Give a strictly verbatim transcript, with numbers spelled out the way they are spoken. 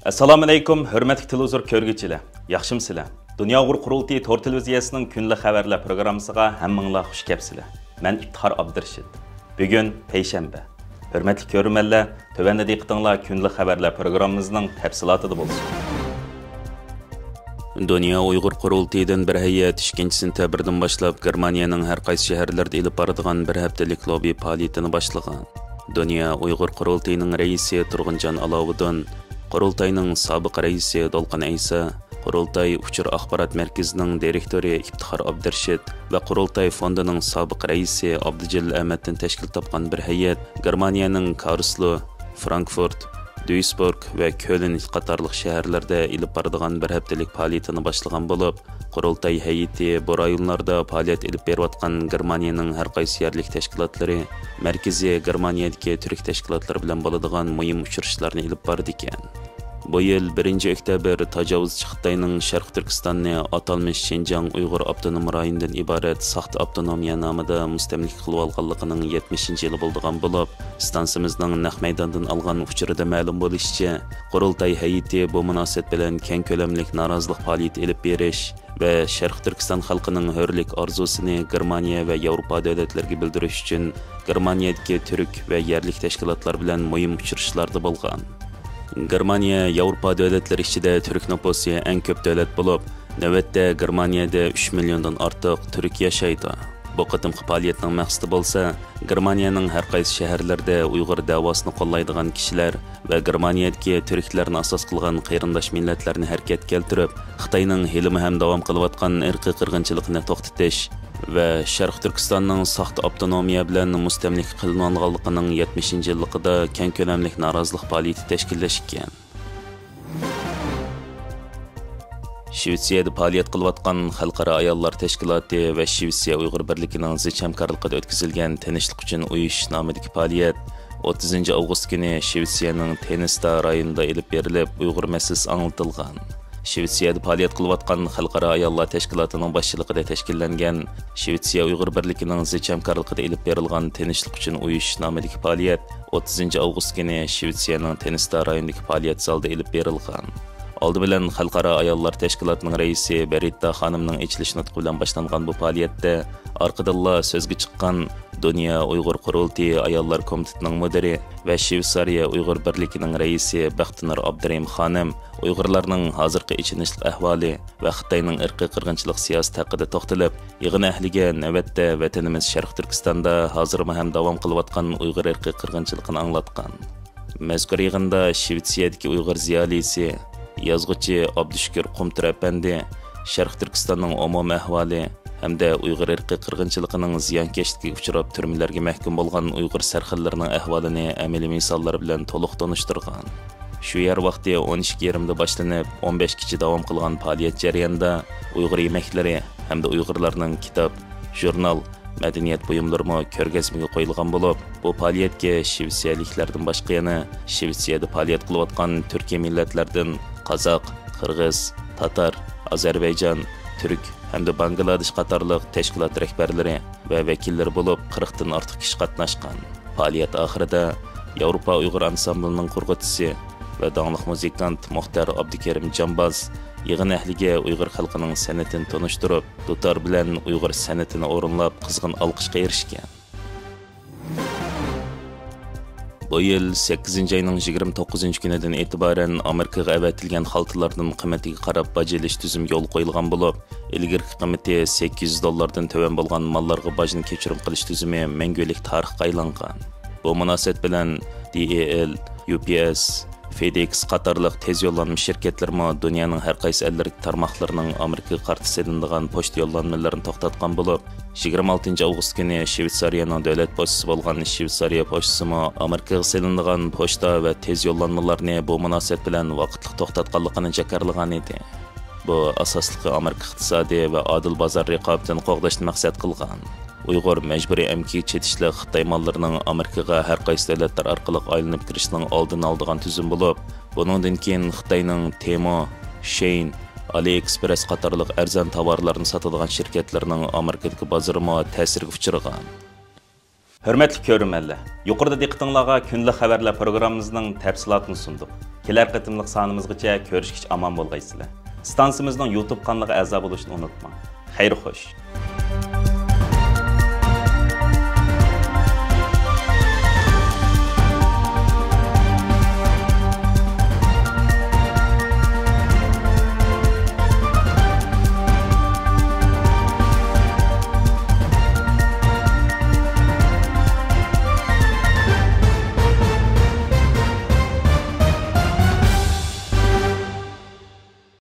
ئەسسالامۇئەلەيكۇم، ھۆرمەتلىك تېلېۋىزور كۆرگۈچىلەر، ياخشىمۇسىلەر؟ دۇنيا ئۇيغۇر قۇرۇلتىيى تور تېلېۋىزىيەسىنىڭ كۈندىلىك خەۋەرلەر پروگراممىسىغا ھەممىڭلار خۇش كەپسىلەر. مەن ئىپتىخار ئابدۇرېشىت. بۈگۈن پەيشەنبە. ھۆرمەتلىك كۆرۈرمەنلەر، تۆۋەندە دىققىتىڭلار كۈندىلىك خەۋەرلەر پروگراممىمىزنىڭ تەپسىلاتىدا بولسۇن. دۇنيا ئۇيغۇر قۇرۇلتىيىدىن بىر ھەيئەت ئىككىنچى سېنتەبىردىن باشلاپ گېرمانىيەنىڭ ھەر قايسى شەھەرلىرىدە ئېلىپ بارىدىغان بىر ھەپتىلىك لوببى پائالىيىتىنى باشلىغان. دۇنيا ئۇيغۇر قۇرۇلتىيىنىڭ رەئىسى تۇرغۇنجان ئالاۋۇدۇن قۇرۇلتاينىڭ سابىق رەئىسى دولقۇن ئەيسا، قۇرۇلتاي ئۇچۇر ئاخبارات مەركىزىنىڭ دىرېكتورى ئىپتىخار ئابدۇرېشىت ۋە قۇرۇلتاي فوندىنىڭ سابىق رەئىسى ئابدۇجېلىل ئەمەتتىن تەشكىل تاپقان بىر ھەيئەت گېرمانىيەنىڭ كارلسلۇ، فرانكفورت، دۇيسبۇرگ ۋە كۆلن قاتارلىق شەھەرلەردە ئېلىپ بارىدىغان بىر ھەپتىلىك پائالىيىتىنى باشلىغان بولۇپ، قۇرۇلتاي ھەيئىتى بۇ رايونلاردا پائالىيەت ئېلىپ بېرىۋاتقان گېرمانىيەنىڭ ھەر قايسى يەرلىك تەشكىلاتلىرى، مەركىزىي گېرمانىيەدىكى تۈرك تەشكىلاتلىرى بىلەن بولىدىغان مۇھىم ئۇچرىشىشلارنى ئېلىپ بارىدىكەن. بۇ يىل بىرىنچى ئۆكتەبىر تاجاۋۇزچى خىتاينىڭ شەرقىي تۈركىستاننى ئاتالمىش شىنجاڭ ئۇيغۇر ئاپتونوم رايونىدىن ئىبارەت ساختا ئاپتونومىيە نامىدا مۇستەملىكە قىلىۋالغانلىقىنىڭ يەتمىشىنچى يىلى بولىدىغان بولۇپ، ئىستانسىمىزنىڭ نەق مەيداندىن ئالغان ئۇچۇرىدا مەلۇم بولۇشىچە، قۇرۇلتاي ھەيئىتى بۇ مۇناسىۋەت بىلەن كەڭ كۆلەملىك نارازىلىق پائالىيىتى ئېلىپ بېرىش ۋە شەرقىي تۈركىستان خەلقىنىڭ ھۆرلۈك ئارزۇسىنى گېرمانىيە ۋە ياۋروپا دۆلەتلىرىگە بىلدۈرۈش ئۈچۈن گېرمانىيەدىكى تۈرك ۋە يەرلىك تەشكىلاتلار بىلەن مۇھىم ئۇچرىشىشلاردا بولغان. گېرمانىيە ياۋروپا دۆلەتلىرى ئىچىدە تۈرك نوپۇسى ئەڭ كۆپ دۆلەت بولۇپ، نۆۋەتتە گېرمانىيەدە ئۈچ مىليوندىن ئارتۇق تۈرك ياشايدۇ. بۇ قېتىمقى پائالىيەتنىڭ مەقسىتى بولسا، گېرمانىيەنىڭ ھەر قايسى شەھەرلىرىدە ئۇيغۇر دەۋاسىنى قوللايدىغان كىشىلەر ۋە گېرمانىيەدىكى تۈركلەرنى ئاساس قىلغان قېرىنداش مىللەتلەرنى ھەرىكەتكە كەلتۈرۈپ، خىتاينىڭ ھېلىمۇ ھەم داۋام قىلىۋاتقان ئىرقىي قىرغىنچىلىقىنى توختىتىش ۋە شەرقىي تۈركىستاننىڭ ساختا ئاپتونومىيە بىلەن مۇستەملىكە قىلىنىۋالغانلىقىنىڭ يەتمىشىنچى يىللىقىدا كەڭ كۆلەملىك نارازىلىق پائالىيىتى تەشكىللەشكەن. شىۋېتسىيەدە پائالىيەت قىلىۋاتقان خەلقئارا ئاياللار تەشكىلاتى ۋە شىۋېتسىيە ئۇيغۇر بىرلىكىنىڭ زىچ ھەمكارلىقىدا ئۆتكۈزۈلگەن تىنچلىق ئۈچۈن ئۇيۇشۇش نامىدىكى پائالىيەت ئوتتۇزىنچى ئاۋغۇست كۈنى شىۋېتسىيەنىڭ تېنىستا رايونىدا ئېلىپ بېرىلىپ، ئۇيغۇر مەسىلىسى ئاڭلىتىلغان. شىۋېتسىيەدە پائالىيەت قىلىۋاتقان خەلقئارا ئاياللار تەشكىلاتىنىڭ باشچىلىقىدا تەشكىللەنگەن شىۋېتسىيە ئۇيغۇر بىرلىكىنىڭ زىچ ھەمكارلىقىدا ئېلىپ بېرىلغان تىنچلىق ئۈچۈن ئۇيۇشۇش نامىدىكى پائالىيەت ئوتتۇزىنچى ئاۋغۇست كۈنى شىۋېتسىيەنىڭ تېنىستا رايونىدىكى پائالىيەت زالىدا ئېلىپ بېرىلغان. ئالدى بىلەن خەلقئارا ئاياللار تەشكىلاتىنىڭ رەئىسى بېرىتتا خانىمنىڭ ئېچىلىش نۇتقى بىلەن باشلانغان بۇ پائالىيەتتە ئارقىدىنلا سۆزگە چىققان دۇنيا ئۇيغۇر قۇرۇلتىيى ئاياللار كومىتېتىنىڭ مۇدىرى ۋە شۋېتسارىيە ئۇيغۇر بىرلىكىنىڭ رەئىسى بەختىنۇر ئابدۇرېھىم خانىم ئۇيغۇرلارنىڭ ھازىرقى ئېچىنىشلىق ئەھۋالى ۋە خىتاينىڭ ئىرقىي قىرغىنچىلىق سىياسىتى ھەققىدە توختىلىپ، يىغىن ئەھلىگە نۆۋەتتە ۋەتىنىمىز شەرقىي تۈركىستاندا ھازىرمۇ ھەم داۋام قىلىۋاتقان ئۇيغۇر ئىرقىي قىرغىنچىلىقىنى ئاڭلاتقان. مەزكۇر يىغىندا شىۋېتسىيەدىكى ئۇيغۇر زىيالىيسى، يازغۇچى ئابدۇشۈكۈر قۇمتۇر ئەپەندى شەرقىي تۈركىستاننىڭ ئومۇمىي ئەھۋالى ھەمدە ئۇيغۇر ئىرقىي قىرغىنچىلىقىنىڭ زىيانكەشلىكىگە ئۇچراپ، تۈرمىلەرگە مەھكۇم بولغان ئۇيغۇر سەرخىللىرىنىڭ ئەھۋالىنى ئەمەلىي مىساللار بىلەن تولۇق تونۇشتۇرغان. شۇ يەر ۋاقتى ئون ئىككى يېرىمدە باشلىنىپ، ئون بەشكىچە داۋام قىلغان پائالىيەت جەريانىدا ئۇيغۇر يېمەكلىرى ھەمدە ئۇيغۇرلارنىڭ كىتاب، ژۇرنال، مەدەنىيەت بۇيۇملىرىمۇ كۆرگەزمىگە قويۇلغان بولۇپ، بۇ پائالىيەتكە شىۋېتسىيەلىكلەردىن باشقا يەنە شىۋېتسىيەدە پائالىيەت قىلىۋاتقان تۈركىي مىللەتلەردىن قازاق، قىرغىز، تاتار، ئازەربەيجان، تۈرك ھەمدە باڭگلادېش قاتارلىق تەشكىلات رەھبەرلىرى ۋە ۋەكىللىرى بولۇپ، قىرىقتىن ئارتۇق كىشى قاتناشقان. پائالىيەت ئاخىرىدا ياۋروپا ئۇيغۇر ئانسامبلىنىڭ قۇرغۇچىسى ۋە داڭلىق مۇزىكانت مۇختەر ئابدۇكېرىم جامباز يىغىن ئەھلىگە ئۇيغۇر خەلقىنىڭ سەنئىتىنى تونۇشتۇرۇپ، دۇتار بىلەن ئۇيغۇر سەنئىتىنى ئورۇنلاپ، قىزغىن ئالقىشقا ئېرىشكەن. بۇ يىل سەككىزىنچى ئاينىڭ يىگىرمە توققۇزىنچى كۈنىدىن ئېتىبارەن ئامېرىكىغا ئەۋەتىلگەن خالتىلاردىن قىممىتىگە قاراپ باج ئېلىش تۈزۈمى يولغا قويۇلغان بولۇپ، ئىلگىرىكى قىممىتى سەككىز يۈز دوللاردىن تۆۋەن بولغان ماللارغا باجنى كەچۈرۈم قىلىش تۈزۈمى مەڭگۈلۈك تارىخقا ئايلانغان. بۇ مۇناسىۋەت بىلەن دى ئې ئېل، يۇ پى ئېس، فېدېكس قاتارلىق تېز يوللانما شىركەتلىرىمۇ دۇنيانىڭ ھەر قايسى ئەللىرىدىكى تارماقلىرىنىڭ ئامېرىكىغا قارىتا سېلىنىدىغان پوچتا يوللانمىلىرىنى توختاتقان بولۇپ، يىگىرمە ئالتىنچى ئاۋغۇست كۈنى شۋېتسارىيەنىڭ دۆلەت پوچتىسى بولغان شۋېتسارىيە پوچتىسىمۇ ئامېرىكىغا سېلىنىدىغان پوچتا ۋە تېز يوللانمىلارنى بۇ مۇناسىۋەت بىلەن ۋاقىتلىق توختاتقانلىقىنى جاكارلىغان ئىدى. بۇ ئاساسلىقى ئامېرىكا ئىقتىسادى ۋە ئادىل بازار رىقابىتىنى قوغداشنى مەقسەت قىلغان. ئۇيغۇر مەجبۇرىي ئەمگىكىگە چېتىشلىق خىتاي ماللىرىنىڭ ئامېرىكىغا ھەر قايسى دۆلەتلەر ئارقىلىق ئايلىنىپ كىرىشىنىڭ ئالدىنى ئالىدىغان تۈزۈم بولۇپ، بۇنىڭدىن كېيىن خىتاينىڭ تېمو، شېين، ئالىئېكسپرېس قاتارلىق ئەرزان تاۋارلارنى ساتىدىغان شىركەتلىرىنىڭ ئامېرىكىدىكى بازىرىمۇ تەسىرگە ئۇچرىغان. ھۆرمەتلىك كۆرۈرمەنلەر، يۇقىرىدا دىققىتىڭلارغا كۈندىلىك خەۋەرلەر پروگراممىمىزنىڭ تەپسىلاتىنى سۇندۇق. كېلەر قېتىملىق سانىمىزغىچە كۆرۈشكىچە ئامان بولغايسىلەر. ئىستانسىمىزنىڭ يۇتۇب قانىلىغا ئەزا بولۇشنى ئۇنتۇماڭ. خەير خوش.